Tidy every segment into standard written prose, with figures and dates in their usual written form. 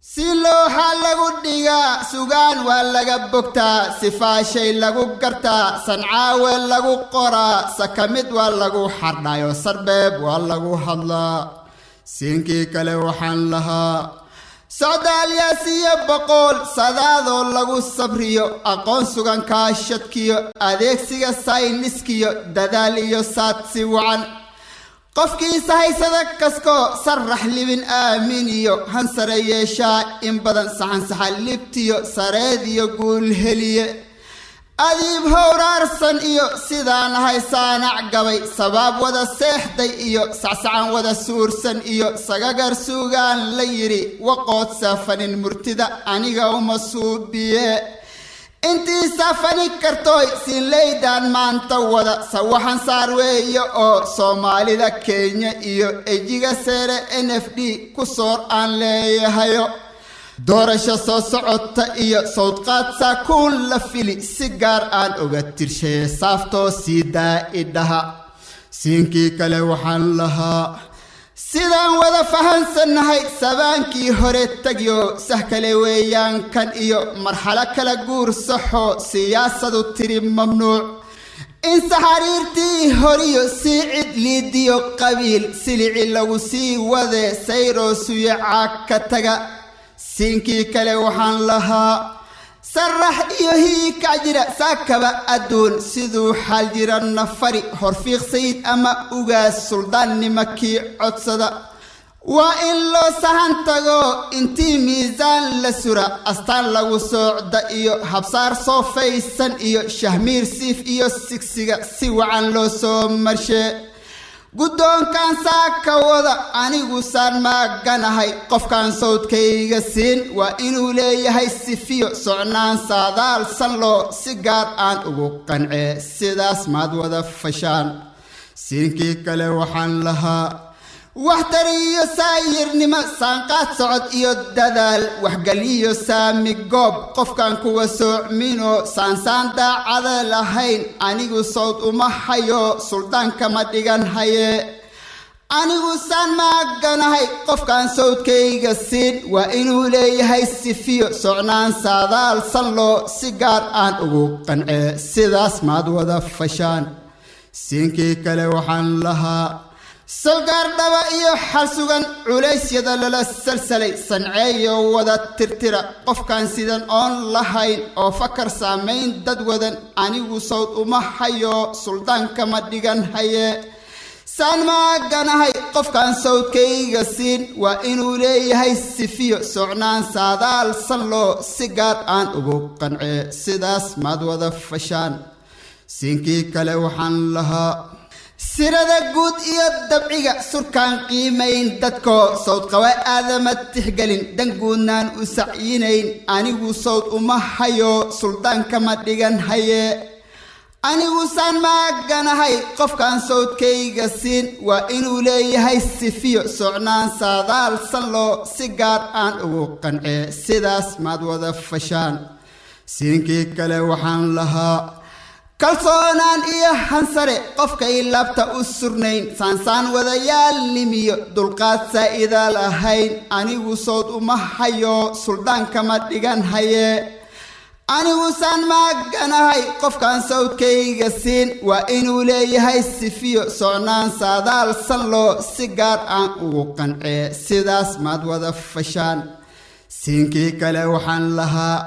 Si looxa lagu dhigaa, sugaan waa laga bogtaa, sifaashay lagu gartaa, sancaawe lagu qoraa, sakamid waa lagu xardhayo, sarbeeb waa lagu hadlaa. Siinkii kale waxaan lahaa: socdaalyaasiyo boqool sadaadoo lagu sabriyo, aqoon sugan kaashadkiyo, adeegsiga sayniskiyo, dadaal iyo saadsi wacan. Qofkiisa haysada kaskoo sarrax libin aaminiyo, hansare yeeshaa in badan, saxansaxa libtiyo, sareediyo guul heliye. Adiib howraarsan iyo sidaan ahay saanac gabay, sabaab wada seexday iyo sacsacan wada suursan iyo sagagar suugaan la yidhi, waqood saafanin murtida aniga uma suubiye. Intii saafani kartooy siinleydan maanta wada sawaxan saar weeye, oo Soomaalida Kenya iyo ejiga seere NFD ku soor aan leeyahayo. Doorasho soo socota iyo sawdqaad saakuun la fili, si gaar aan uga tirshaye, saaftoo sii daa idhaha. Siinkii kale waxaan lahaa: sidaan wada fahansannahay, sabaankii hore tagyo, sah kale weeyaan kan iyo marxalo kala guur saxo, siyaasadu tiri mamnuuc inse xariirtii horiyo sii cid liidiyo qabiil silici lagu sii wade, sayroo suyacaag ka taga. Siinkii kale waxaan lahaa: sarax iyo hiikac jira saakaba adduun siduu xaal jira nafari horfiiq sayid ama ugaas suldaannima kii codsada, waa in loo sahan tago intii miisaan la sura, astaan lagu soocda iyo habsaar soofaysan iyo shahmiir siif iyo sigsiga si wacan loo soo marshee. Guddoonkan saaka wada anigu saan maaganahay, qofkaan sawdkayga siin waa inuu leeyahay sifiyo socnaan saadaalsan loo, si gaar aan ugu qancee, sidaas maad wada fashaan. Siinkii kale waxaan lahaa: waxtar iyo saayirnimo, saanqaad socod iyo dadaal, waxgaliyo saami goob, qofkaan kuwa soocmino saansaan daacada lahayn, anigu sawd uma hayo, suldaankama dhigan haye. Anigu saan maaganahay, qofkaan sawdkayga siin waa inuu leeyahay sifiyo socnaan saadaalsan loo, si gaar aan ugu qancee, sidaas maad wada fashaan. Siinkii kale waxaan lahaa: salgaardhaba iyo xal sugan, culaysyada lala salsalay sanceeyo wada tirtira, qofkaan sidan oon lahayn oo fakar saamayn dad wadan, anigu sawd uma hayo, suldaankama dhigan haye. Saan maaganahay, qofkaan sawdkayga siin waa inuu leeyahay sifiyo socnaan saadaalsan loo, si gaar aan ugu qancee, sidaas maad wada fashaan. Siinkii kale waxaan lahaa: sirada guud iyo dabciga surkaan qiimayn dadkoo sawdqawa aadama tixgelin, danguudnaan u sacyinayn, anigu sawd uma hayo, suldaankama dhigan haye. Anigu saan maaganahay, qofkaan sawdkayga siin waa inuu leeyahay sifiyo socnaan saadaalsan loo, si gaar aan ugu qancee, sidaas maad wada fashaan. Siinkii kale waxaan lahaa: kalsoonaan iyo hansare, qofkay laabta u surnayn, saansaan wadayaalnimiyo dulqaad saa'ida lahayn, anigu sawd uma hayo, suldaankama dhigan haye. Anigu saan maaganahay, qofkaan sawdkayga siin waa inuu leeyahay sifiyo socnaan saadaalsan loo, si gaar aan ugu qancee, sidaas maad wada fashaan. Siinkii kale waxaan lahaa: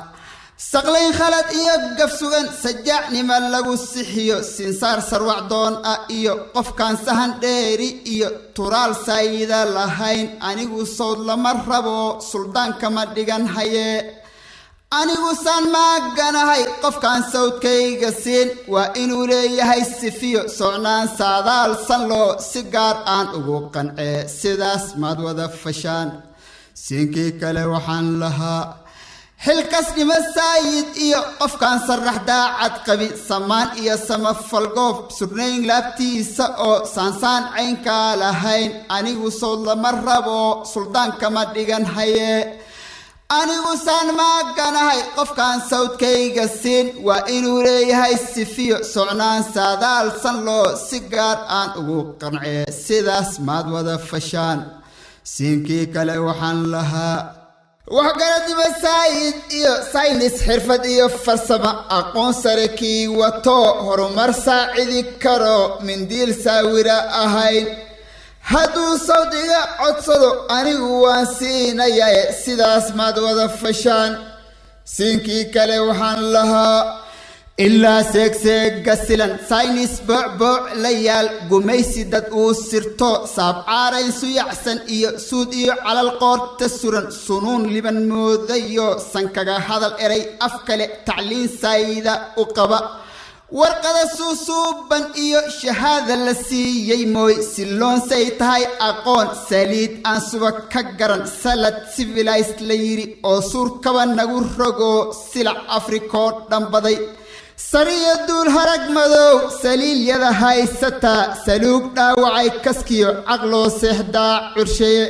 saqlayn khalad iyo gaf sugan, sajaacnima lagu sixiyo, sinsaar sarwacdoon ah iyo qofkaan sahan dheeri iyo turaal saayida lahayn, anigu sawd lama rabo, suldaankama dhigan haye. Anigu saan maaganahay, qofkaan sawdkayga siin waa inuu leeyahay sifiyo socnaan saadaalsan loo, si gaar aan ugu qancee, sidaas maad wada fashaan. Siinkii kale waxaan lahaa: xilkasnimo saayid iyo qofkaan sarrax daacad qabin, samaan iyo samafalgoob surnayn laabtiisa oo saansaan caynkaa lahayn, anigu sawd lama rabo, suldaankama dhigan haye. Anigu saan maaganahay, qofkaan sawdkayga siin waa inuu leeyahay sifiyo socnaan saadaalsan loo, si gaar aan ugu qancee, sidaas maad wada fashaan. Siinkii kale waxaan lahaa: Waxgaradnimo saayid iyo saynis, xirfad iyo farsamo, aqoon sare kii wato, horumar saacidi karo, mindiil saawira ahayn, hadduu sawd iga codsado anigu waan siinayae, sidaas maad wada fashaan. Siinkii kale waxaan lahaa: ilaa seegseega silan, saynis boocbooc la yaal, gumaysi dad uu sirto, saabcaarayn suyacsan iyo suud iyo calal qoorta suran, sunuun liban moodayo, sankaga hadal eray af kale, tacliin saayida u qaba, warqada suusuuban iyo shahaada la siiyey mooy, siloonsay tahay aqoon, saliid aan suba ka garan, salad civilized la yidhi oo suurkaba nagu rogo, silac Afrikoo dhanbaday, sariyo duul harag madow, saliilyada haysataa, saluug dhaawacay kaskiyo caqloo seexdaa cursheeye,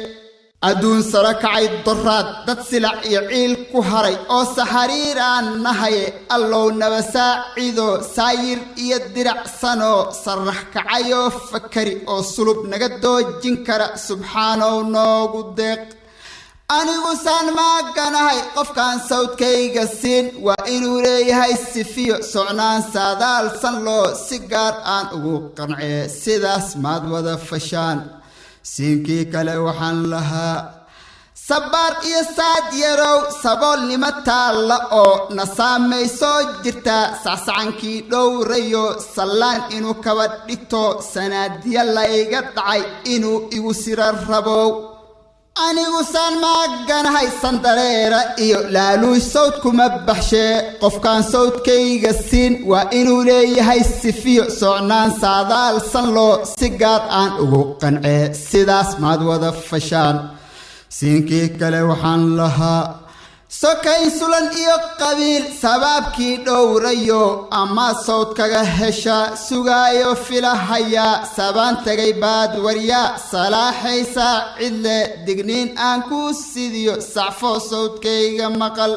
adduun saro kacay doraad, dad silac iyo ciil ku haray oo saxariiraan nahaye, Allow naba saacido, saayir iyo diracsanoo sarrax kacayoo fakari oo sulub naga doojin kara, subxaanow noogu deeq. Anigu saan maaganahay, qofkaan sawdkayga siin waa inuu leeyahay sifiyo socnaan saadaalsan loo, si gaar aan ugu qancee, sidaas maad wada fashaan. Siinkii kale waxaan lahaa: sabaar iyo saad yarow, saboolnimo taalla oo na saamaysoo jirta, sacsacankii dhowrayo, sallaan inuu kaba dhigto, sanaadiya layga dhacay inuu igu sira rabow. Anigu saan maaganahay, sandareera iyo laaluuy sawd kuma baxshee, qofkaan sawdkayga siin waa inuu leeyahay sifiyo socnaan saadaalsan loo, si gaar aan ugu qancee, sidaas maad wada fashaan. Siinkii kale waxaan lahaa: sokayn sulan iyo qabiil sabaabkii dhowrayo, ama sawdkaga hesha, sugaayo filahayaa, sabaan tagay baad waryaa, salaaxaysaa cidle, digniin aan ku sidiyo, sacfo sawdkayga maqal.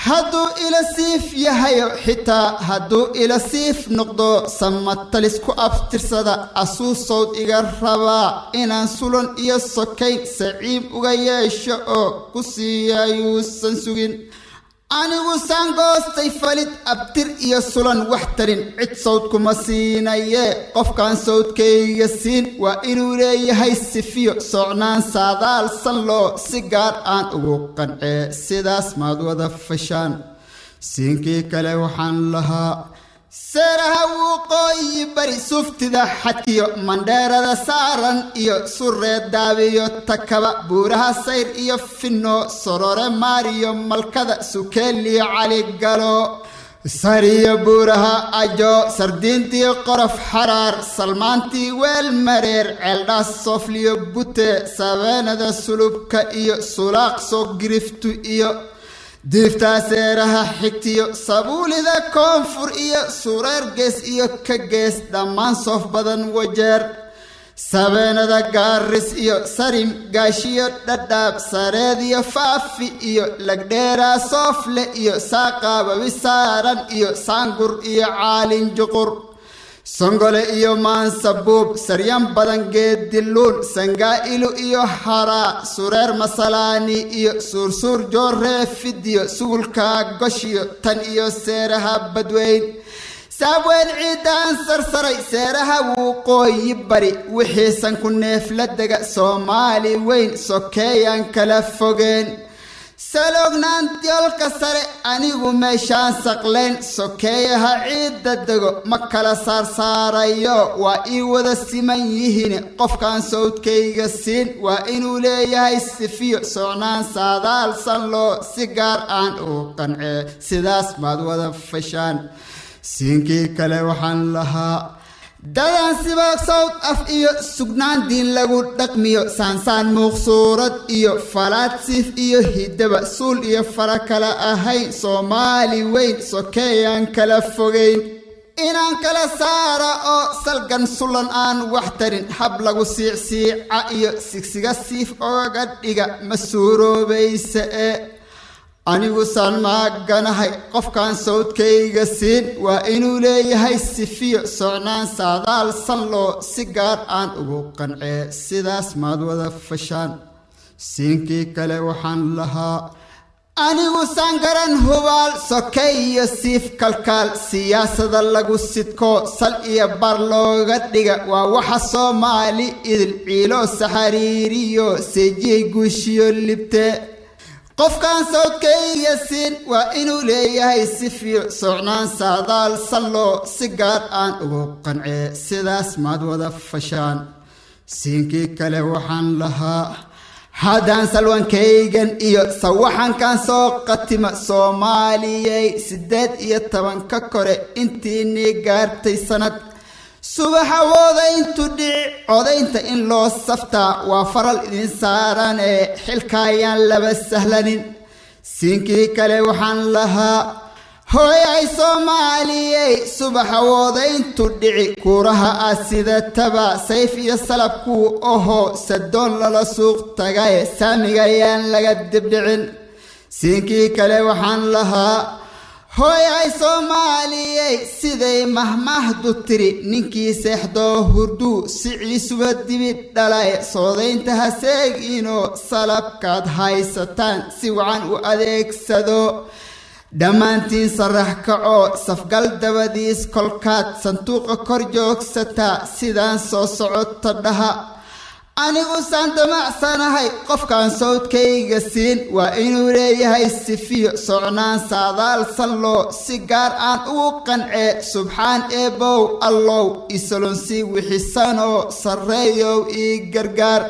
Hadduu ila siif yahayo, xitaa hadduu ila siif noqdo, samatalis ku abtirsada, asuu sawd iga rabaa inaan sulan iyo sokayn saciib uga yeesho oo ku siiyayuusan sugin. Anigu saan goostay falid, abtir iyo sulan wax tarin, cid sawd kuma siinaye, qofkaan sawdkayga siin waa inuu leeyahay sifiyo socnaan saadaalsan loo, si gaar aan ugu qancee, sidaas maad wada fashaan. Siinkii kale waxaan lahaa: seeraha Waqooyi Bari, suftida xadkiyo mandheerada saaran iyo suree daabiyo takaba, buuraha Sayr iyo Finno, Sorore Maariyo Malkada, Sukeeliyo Caligalo, sariyo buuraha Ajo, Sardiintii Qorof Xaraar, Salmaantii Weel Mareer, Ceeldhaas Soofliyo Bute, Sabeenada Sulubka iyo Sulaaq Soo Giriftu iyo diiftaa seeraha xigtiyo, sabuulida koonfur iyo sureer gees iyo ka gees, dhammaan soof badan Wajeer, sabeenada Gaaris iyo Sarim Gaashiyo Dhadhaab, Sareediyo Faafi iyo Lagdheeraa Soofle iyo Saaqaababi saaran iyo Saangur iyo Caalin Juqur, Songole iyo Maansabuub, Saryan badan Geediluun, Sangaa'ilu iyo Haraa, Sureer Masalaani iyo Suursuur Jooree Fidiyo, Sugulka Goshiyo tan iyo seeraha Badweyn, Saabweyn ciidaan sarsaray, seeraha Waqooyi Bari, wixiisan ku neef la dega, Soomaali weyn sokeeyaan kala fogeen, saloognaantyolka sare. Anigu meeshaan saqlayn sokeeyaha ciidda dego ma kala saarsaarayo, waa ii wada siman yihiin. Qofkaan sawdkayga siin waa inuu leeyahay sifiyo socnaan saadaalsan loo, si gaar aan u qancee, sidaas maad wada fashaan. Siinkii kale waxaan lahaa: dadan siba sawd af iyo sugnaan diin lagu dhaqmiyo, saansaan muuqsuurad iyo falaad siif iyo hidaba, suul iyo fara kala ahayn, Soomaali weyn sokeeyaan kala fogayn, inaan kala saara oo salgan sulan aan wax tarin, hab lagu siicsiica iyo sigsiga siif ogaga dhiga ma suuroobaysa ee. Anigu saan maaganahay, qofkaan sawdkayga siin waa inuu leeyahay sifiyo socnaan saadaalsan loo, si gaar aan ugu qancee, sidaas maad wada fashaan. Siinkii kale waxaan lahaa Anigu sangaran hubaal sokay iyo siif kalkaal siyaasada lagu sidko sal iyo bar looga dhiga waa waxa Soomaali idil ciilo saxariiriyo seejiyey guushiyo libte. Qofkaan sawdkayga siin waa inuu leeyahay si fiic socnaan saadaal salloo si gaar aan ugu qancee. Sidaas maad wada fashaan. Siinkii kale waxaan lahaa, haddaan salwankaygan iyo sawaxankan soo qatima, Soomaaliyey 18 ka kore intiinii gaartay sanad, subaxa woodayntu dhici codaynta in loo saftaa waa faral idin saaran ee xilkaayaan laba sahlanin. Siinkii kale waxaan lahaa, hooyay Soomaaliyey, subaxa woodayntu dhici kuuraha ah sidataba sayf iyo salabkuu oho sadoon lala suuq tagaye saamigayaan laga dibdhicin. Siinkii kale waxaan lahaa, hooyay Soomaaliyey, siday mahmahdu tiri, ninkii seexdoo hurduu siciisuba dibi dhalay, soodaynta ha seeginoo salabkaad haysataan si wacan u adeegsado. Dhammaantiin sarax kacoo safgal dabadiis kolkaad sanduuqa kor joogsataa sidaan soo socota dhaha: Anigu saan damacsanahay, qofkaan sawdkayga siin waa inuu leeyahay sifiyo socnaan saadaal salloo si gaar aan ugu qancee. Subxaan eebow, allow isolonsii wixisanoo sarreeyow ii gargaar.